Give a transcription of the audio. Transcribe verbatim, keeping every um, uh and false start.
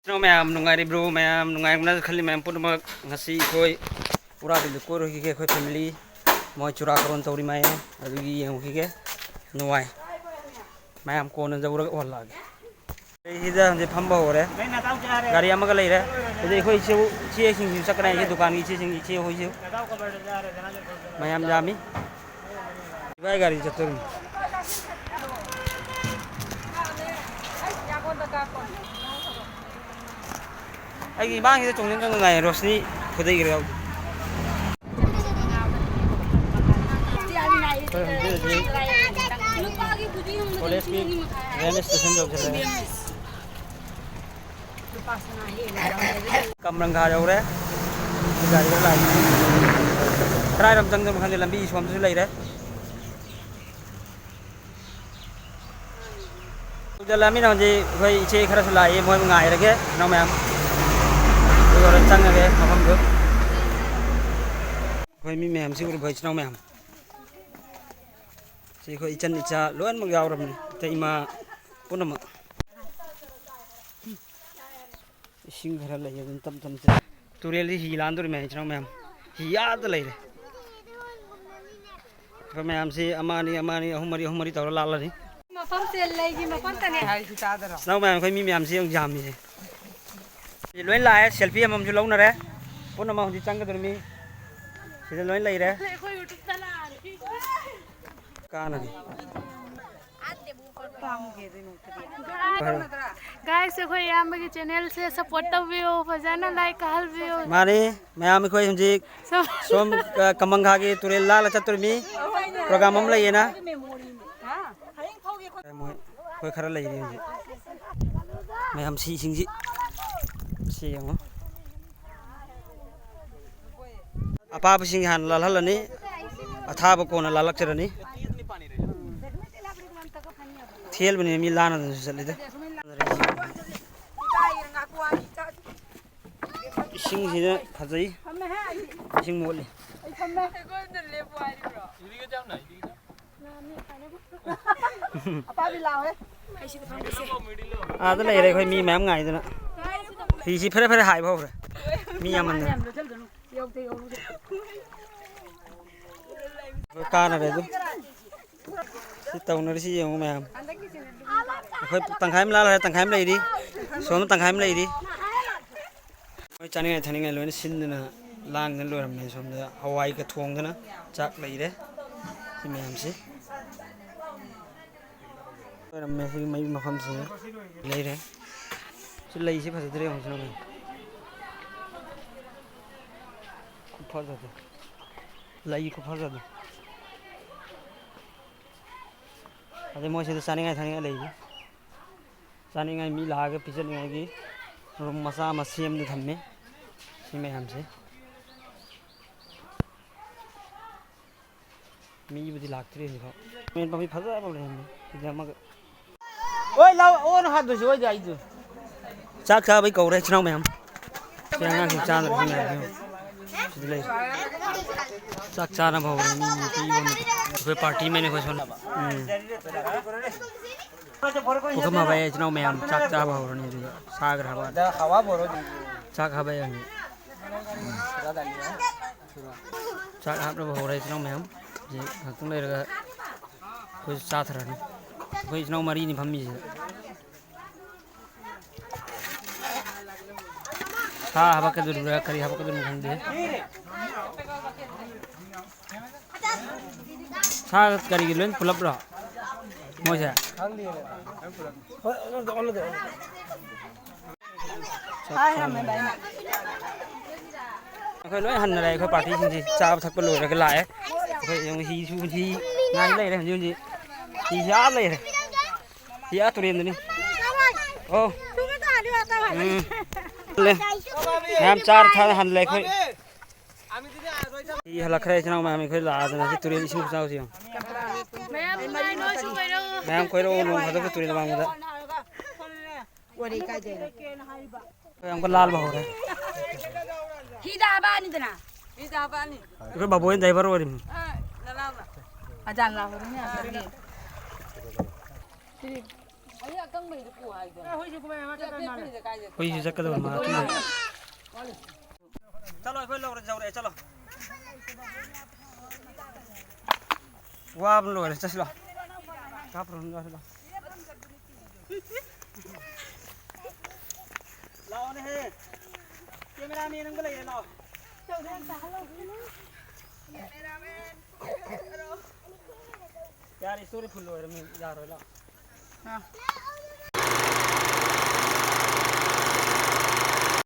ꯀꯩꯅꯣ ꯃꯌꯥꯝ ꯅꯨꯡꯉꯥꯏꯔꯤꯕ꯭ꯔꯣ? ꯃꯌꯥꯝ ꯅꯨꯡꯉꯥꯏꯔꯝꯒꯅꯤ ꯈꯜꯂꯤ꯫ ꯃꯌꯥꯝ ꯄꯨꯝꯅꯃꯛ ꯉꯁꯤ ꯑꯩꯈꯣꯏ ꯎꯔꯥꯕꯤꯜꯗ ꯀꯣꯏꯔꯨꯈꯤꯒꯦ꯫ ꯑꯩꯈꯣꯏ ꯐꯦꯃꯤꯂꯤ ꯃꯣꯏ ꯆꯨꯔꯥꯀꯣꯔꯣꯟ ꯇꯧꯔꯤ ꯃꯥꯏꯌꯦ, ꯑꯗꯨꯒꯤ ꯌꯦꯡꯉꯨꯈꯤꯒꯦ꯫ ꯅꯨꯡꯉꯥꯏ꯫ ꯃꯌꯥꯝ ꯀꯣꯟꯅ ꯌꯧꯔꯒ ꯑꯣꯜꯂꯛꯑꯒꯦ꯫ ꯑꯩ ꯁꯤꯗ ꯍꯧꯖꯤꯛ ꯐꯝꯕ ꯍꯧꯔꯦ꯫ ꯒꯥꯔꯤ ꯑꯃꯒ ꯂꯩꯔꯦ꯫ ꯑꯗꯩ ꯑꯩꯈꯣꯏ ꯏꯆꯦ, ꯏꯆꯦꯁꯤꯡꯁꯨ ꯆꯠꯀꯅꯤ꯫ ꯑꯩꯒꯤ ꯗꯨꯀꯥꯟꯒꯤ ꯏꯆꯦꯁꯤꯡ, ꯏꯆꯦ ꯍꯣꯏꯁꯨ ꯃꯌꯥꯝ ꯌꯥꯝꯃꯤ꯫ ꯏꯕꯥꯏ ꯒꯥꯔꯤ ꯆꯠꯇꯣꯔꯤꯅꯤ꯫ ꯑꯩꯒꯤ ꯏꯃꯥꯡꯁꯤꯗ ꯆꯣꯡꯁꯤꯟ ꯆꯣꯡꯁꯤꯟ ꯂꯥꯛꯑꯦ꯫ ꯔꯣꯁꯅꯤ ꯈꯨꯗꯩ ꯈꯔ ꯌꯥꯎꯗꯦ꯫ ꯑꯩꯈꯣꯏ ꯍꯧꯖꯤꯛ ꯍꯧꯖꯤꯛ ꯀꯣꯂꯦꯖꯀꯤ ꯔꯦꯜꯋꯦ ꯁ꯭ꯇꯦꯁꯟ ꯌꯧꯁꯤꯜꯂꯛꯑꯦ꯫ ꯀꯝꯔꯪꯒꯥ ꯌꯧꯔꯦ꯫ ꯒꯥꯔꯤꯗ ꯂꯥꯛꯏ꯫ ꯀꯗꯥꯏꯔꯣꯝ ꯆꯪꯗꯣꯏꯅꯣ ꯈꯪꯗꯦ꯫ ꯂꯝꯕꯤ ꯁꯣꯝꯗꯁꯨ ꯂꯩꯔꯦ꯫ ꯌꯧꯁꯤꯜꯂꯛꯑꯃꯤꯅ ꯍꯧꯖꯤꯛ ꯑꯩꯈꯣꯏ ꯏꯆꯦ ꯈꯔꯁꯨ ꯂꯥꯛꯏ, ꯃꯣꯏ ꯉꯥꯏꯔꯒꯦ, ꯏꯆꯤꯟ ꯏꯅꯥꯎ ꯃꯌꯥꯝ꯫ ꯑꯗꯨꯒ ꯍꯣꯔꯦꯟ ꯆꯪꯉꯒꯦ ꯃꯐꯝꯗꯨ꯫ ꯑꯩꯈꯣꯏ ꯃꯤ ꯃꯌꯥꯝꯁꯤ ꯎꯔꯨꯕ, ꯏꯆꯤꯟ ꯏꯅꯥꯎ ꯃꯌꯥꯝ꯫ ꯁꯤ ꯑꯩꯈꯣꯏ ꯏꯆꯟ ꯏꯆꯥ ꯂꯣꯏꯅꯃꯛ ꯌꯥꯎꯔꯕꯅꯤ, ꯏꯇꯩ ꯏꯃꯥ ꯄꯨꯝꯅꯃꯛ꯫ ꯏꯁꯤꯡ ꯈꯔ ꯂꯩ, ꯑꯗꯨꯝ ꯇꯞ ꯇꯞ ꯆꯠꯂꯤ꯫ ꯇꯨꯔꯦꯜꯗꯤ ꯍꯤ ꯂꯥꯟꯗꯣꯔꯤꯃꯦ, ꯏꯆꯤꯟ ꯏꯅꯥꯎ ꯃꯌꯥꯝ꯫ ꯍꯤ ꯑꯥꯗ ꯂꯩꯔꯦ꯫ ꯑꯩꯈꯣꯏ ꯃꯌꯥꯝꯁꯤ ꯑꯃ ꯑꯅꯤ, ꯑꯃ ꯑꯅꯤ, ꯑꯍꯨꯝ ꯃꯔꯤ, ꯑꯍꯨꯝ ꯃꯔꯤ ꯇꯧꯔ ꯂꯥꯜꯂꯅꯤ꯫ ꯃꯐꯝꯁꯦ ꯂꯩꯒꯤ ꯃꯐꯝꯇꯅꯦ꯫ ꯏꯆꯤꯟ ꯏꯅꯥꯎ ꯃꯌꯥꯝ, ꯑꯩꯈꯣꯏ ꯃꯤ ꯃꯌꯥꯝꯁꯤ ꯌꯥꯝ ꯌꯥꯝꯃꯤꯁꯦ꯫ ꯁꯤ ꯂꯣꯏ ꯂꯥꯛꯑꯦ, ꯁꯦꯜꯐꯤ ꯑꯃꯃꯝꯁꯨ ꯂꯧꯅꯔꯦ꯫ ꯄꯨꯝꯅꯃꯛ ꯍꯧꯖꯤꯛ ꯆꯪꯒꯗꯧꯔꯤꯃꯤ꯫ ꯁꯤꯗ ꯂꯣꯏ ꯂꯩꯔꯦ꯫ ꯑꯩꯈꯣꯏ YouTube ꯇ ꯂꯥꯛꯑꯅꯤ꯫ ꯀꯥꯟꯅꯅꯤ꯫ Guys, ꯑꯩꯈꯣꯏ ꯏꯌꯥꯝꯕꯒꯤ channel ꯁꯦ support ꯇꯧꯕꯤꯌꯨ, ꯐꯖꯅ like ꯀꯥꯍꯜꯕꯤꯌꯨ꯫ ꯃꯥꯅꯤ, ꯃꯌꯥꯝ ꯑꯩꯈꯣꯏ ꯍꯧꯖꯤꯛ So ꯁꯣꯝ, ꯑ, ꯀꯃꯪꯈꯥꯒꯤ ꯇꯨꯔꯦꯜ ꯂꯥꯜꯂ ꯆꯠꯇꯣꯔꯤꯃꯤ꯫ Program ꯑꯃ ꯂꯩꯌꯦꯅ꯫ ꯃꯣꯏ, ꯑꯩꯈꯣꯏ ꯈꯔ ꯂꯩꯔꯤ ꯍꯧꯖꯤꯛ꯫ ꯃꯌꯥꯝ ꯁꯤ ꯏꯁꯤꯡꯁꯤ꯫ ꯁꯤ ꯌꯦꯡꯉꯣ꯫ ꯑꯄꯥꯕꯁꯤꯡ ꯍꯥꯟꯅ ꯂꯥꯜꯍꯜꯂꯅꯤ, ꯑꯊꯥꯕ ꯀꯣꯟꯅ ꯂꯥꯜꯂꯛꯆꯔꯅꯤ꯫ ꯊꯦꯜꯕꯅꯤꯅ ꯃꯤ ꯂꯥꯟꯅꯗꯅꯁꯨ ꯆꯠꯂꯤꯗ꯫ ꯏꯁꯤꯡꯁꯤꯅ ꯐꯖꯩ, ꯏꯁꯤꯡ ꯃꯣꯠꯂꯤ꯫ ꯑꯄꯥꯕꯤ ꯂꯥꯎꯍꯦ꯫ ꯑꯥꯗ ꯂꯩꯔꯦ ꯑꯩꯈꯣꯏ ꯃꯤ ꯃꯌꯥꯝ ꯉꯥꯏꯗꯅ꯫ ꯐꯤꯁꯤ ꯐꯔꯦ ꯐꯔꯦ ꯍꯥꯏꯕ ꯍꯧꯔꯦ꯫ ꯃꯤ ꯌꯥꯝꯃꯟꯗꯅ꯫ ꯀꯥꯟꯅꯔꯦ ꯑꯗꯨ꯫ ꯁꯤ ꯇꯧꯅꯔꯤꯁꯤ ꯌꯦꯡꯉꯨ ꯃꯌꯥꯝ꯫ ꯑꯩꯈꯣꯏ ꯇꯪꯈꯥꯏ ꯑꯃ ꯂꯥꯜꯂꯦ, ꯇꯪꯈꯥꯏ ꯑꯃ ꯂꯩꯔꯤ꯫ ꯁꯣꯝꯗ ꯇꯪꯈꯥꯏ ꯑꯃ ꯂꯩꯔꯤ꯫ ꯃꯣꯏ ꯆꯥꯅꯤꯡꯉꯥꯏ ꯊꯛꯅꯤꯡꯉꯥꯏ ꯂꯣꯏꯅ ꯁꯤꯟꯗꯅ ꯂꯥꯡꯗꯅ ꯂꯣꯏꯔꯝꯃꯦ꯫ ꯁꯣꯝꯗ ꯍꯋꯥꯏꯒ ꯊꯣꯡꯗꯅ ꯆꯥꯛ ꯂꯩꯔꯦ꯫ ꯁꯤ ꯃꯌꯥꯝꯁꯤ ꯂꯣꯏꯔꯝꯃꯦ꯫ ꯁꯤꯒꯤ ꯃꯩ ꯃꯐꯝꯁꯤ ꯂꯩꯔꯦ꯫ ꯁꯤ ꯂꯩꯁꯤ ꯐꯖꯗ꯭ꯔꯦ ꯌꯦꯡꯉꯨꯁꯤ ꯅꯪ꯫ ꯈꯨꯐꯖꯗꯣ꯫ ꯂꯩ ꯈꯨꯐꯖꯗꯣ꯫ ꯑꯗꯩ ꯃꯣꯏꯁꯤꯗ ꯆꯥꯅꯤꯡꯉꯥꯏ ꯊꯛꯅꯤꯡꯉꯥꯏ ꯂꯩꯔꯤ꯫ ꯆꯥꯅꯤꯡꯉꯥꯏ ꯃꯤ ꯂꯥꯛꯑꯒ ꯄꯤꯖꯅꯤꯡꯉꯥꯏꯒꯤ ꯔꯨꯝ ꯃꯆꯥ ꯑꯃ ꯁꯦꯝꯗ ꯊꯝꯃꯤ꯫ ꯁꯤ ꯃꯌꯥꯝꯁꯦ꯫ ꯃꯤꯕꯨꯗꯤ ꯂꯥꯛꯇ꯭ꯔꯤ ꯍꯧꯖꯤꯛꯐꯥꯎ꯫ ꯃꯦꯟ ꯄꯥꯝꯕꯤ ꯐꯖꯕ ꯑꯃ ꯂꯩꯔꯝꯃꯦ꯫ ꯁꯤꯗ ꯑꯃꯒ꯫ ꯑꯣꯏ ꯂꯥꯎ, ꯑꯣꯟ ꯍꯥꯠꯄꯁꯨ ꯑꯣꯏꯗꯤ ꯑꯩꯗꯨ꯫ ꯆꯥꯛ ꯆꯥꯕꯩ ꯀꯧꯔꯦ ꯏꯆꯤꯟ ꯏꯅꯥꯎ ꯃꯌꯥꯝ꯫ ꯁꯤ ꯑꯉꯥꯡꯁꯤꯡ ꯆꯥꯗ꯭ꯔꯁꯨ ꯌꯥꯔꯦ꯫ ꯁꯤꯗ ꯂꯩ꯫ ꯆꯥꯛ ꯆꯥꯅꯕ ꯍꯧꯔꯦ꯫ ꯃꯤ ꯅꯨꯄꯤ ꯑꯃ꯫ ꯑꯩꯈꯣꯏ ꯄꯥꯔꯇꯤ ꯃꯩꯅꯦ ꯑꯩꯈꯣꯏ ꯁꯣꯝꯗ꯫ ꯎꯝ꯫ ꯄꯨꯈꯝ ꯍꯥꯞꯄꯛꯑꯦ ꯏꯆꯤꯟ ꯏꯅꯥꯎ ꯃꯌꯥꯝ ꯆꯥꯛ ꯆꯥꯕ ꯍꯧꯔꯅꯤ ꯑꯗꯨꯒ ꯁꯥꯒ꯭ꯔ ꯍꯥꯞꯄꯛꯑꯅꯤ꯫ ꯆꯥꯛ ꯍꯥꯞꯄꯛꯑꯦ ꯍꯧꯖꯤꯛ꯫ ꯆꯥꯛ ꯍꯥꯞꯅꯕ ꯍꯧꯔꯦ ꯏꯆꯤꯟ ꯏꯅꯥꯎ ꯃꯌꯥꯝ꯫ ꯍꯧꯖꯤꯛ ꯉꯥꯛꯇꯪ ꯂꯩꯔꯒ ꯑꯩꯈꯣꯏꯁꯨ ꯆꯥꯊꯔꯅꯤ꯫ ꯑꯩꯈꯣꯏ ꯏꯆꯤꯟ ꯏꯅꯥꯎ ꯃꯔꯤꯅꯤ ꯐꯝꯃꯤꯁꯤꯗ꯫ ꯁꯥ ꯍꯥꯄꯛꯀꯗꯣꯔꯤꯕ꯭ꯔꯥ ꯀꯔꯤ ꯍꯥꯄꯛꯀꯗꯣꯔꯤꯅꯣ ꯈꯪꯗꯦ꯫ ꯁꯥ ꯀꯔꯤꯒꯤ ꯂꯣꯏ ꯄꯨꯂꯞꯔꯣ ꯃꯣꯏꯁꯦ? ꯑꯩꯈꯣꯏ ꯂꯣꯏ ꯍꯟꯅꯔꯦ꯫ ꯑꯩꯈꯣꯏ ꯄꯥꯔꯇꯤꯁꯤꯡꯁꯤ ꯆꯥꯕ ꯊꯛꯄ ꯂꯣꯏꯔꯒ ꯂꯥꯛꯑꯦ꯫ ꯑꯩꯈꯣꯏ ꯌꯦꯡꯉꯨ, ꯍꯤꯁꯨ, ꯍꯤ ꯉꯥꯏ ꯂꯩꯔꯦ ꯍꯧꯖꯤꯛ ꯍꯧꯖꯤꯛ꯫ ꯍꯤꯁꯤ ꯑꯥ ꯂꯩꯔꯦ꯫ ꯍꯤ ꯑꯥ ꯇꯨꯔꯦꯟꯗꯅꯤ꯫ ꯑꯣ꯫ ꯎꯝ꯫ ꯂꯦ꯫ ꯃꯌꯥꯝ ꯆꯥꯔ ꯊꯛꯑ ꯍꯜꯂꯦ ꯑꯩꯈꯣꯏ꯫ ꯍꯤ ꯍꯜꯂꯛꯈ꯭ꯔꯦ ꯏꯆꯤꯟ ꯏꯅꯥꯎ ꯃꯌꯥꯝ꯫ ꯑꯩꯈꯣꯏ ꯂꯥꯛꯑꯗꯅ ꯁꯤ ꯇꯨꯔꯦꯟ ꯏꯁꯤꯡ ꯈꯨꯆꯥꯎꯁꯤ ꯌꯦꯡꯉꯨ꯫ ꯃꯌꯥꯝ ꯅꯣꯏꯁꯨ ꯀꯣꯏꯔꯛꯎ꯫ ꯃꯌꯥꯝ ꯀꯣꯏꯔꯛꯑꯣ ꯅꯣꯡ ꯐꯥꯗꯣꯛꯁꯨ ꯇꯨꯔꯦꯟ ꯃꯄꯥꯟꯗ꯫ ꯑꯩꯈꯣꯏ ꯑꯃꯨꯛꯀ ꯂꯥꯜꯕ ꯍꯧꯔꯦ꯫ ꯍꯤꯗ ꯍꯥꯞꯄꯛꯑꯅꯤꯗꯅ꯫ ꯑꯩꯈꯣꯏ ꯕꯥꯕꯣꯏ ꯗ꯭ꯔꯥꯏꯚꯔ ꯑꯣꯏꯔꯤꯃꯤ꯫ ꯑꯖꯥꯟ ꯂꯥꯛꯄꯗꯨꯅꯦ ꯑꯗꯨꯒꯤ꯫ ꯍꯨꯏꯁꯨ ꯆꯠꯀꯗꯕ ꯃꯥꯜꯂꯦ꯫ ꯆꯠꯂꯣ, ꯑꯩꯈꯣꯏ ꯂꯧꯔ ꯌꯧꯔꯛꯑꯦ, ꯆꯠꯂꯣ꯫ ꯋꯥꯕꯅ ꯂꯣꯏꯔꯦ, ꯆꯠꯁꯤꯂꯣ꯫ ꯀꯥꯞꯄ꯭ꯔꯣ, ꯆꯠꯁꯤꯂꯣ꯫ ꯂꯥꯛꯑꯣꯅꯦꯍꯦ꯫ ꯀꯦꯃꯦꯔꯥꯃꯦꯟ ꯑꯃꯒ ꯂꯩꯔꯦ, ꯂꯥꯛꯑꯣ꯫ ꯌꯥꯔꯦ, ꯏꯁꯇꯣꯔꯤ ꯐꯨꯜ ꯑꯣꯏꯔꯝꯃꯤ, ꯌꯥꯔꯣꯏ, ꯂꯥꯛꯑꯣ꯫ ꯑꯥ꯫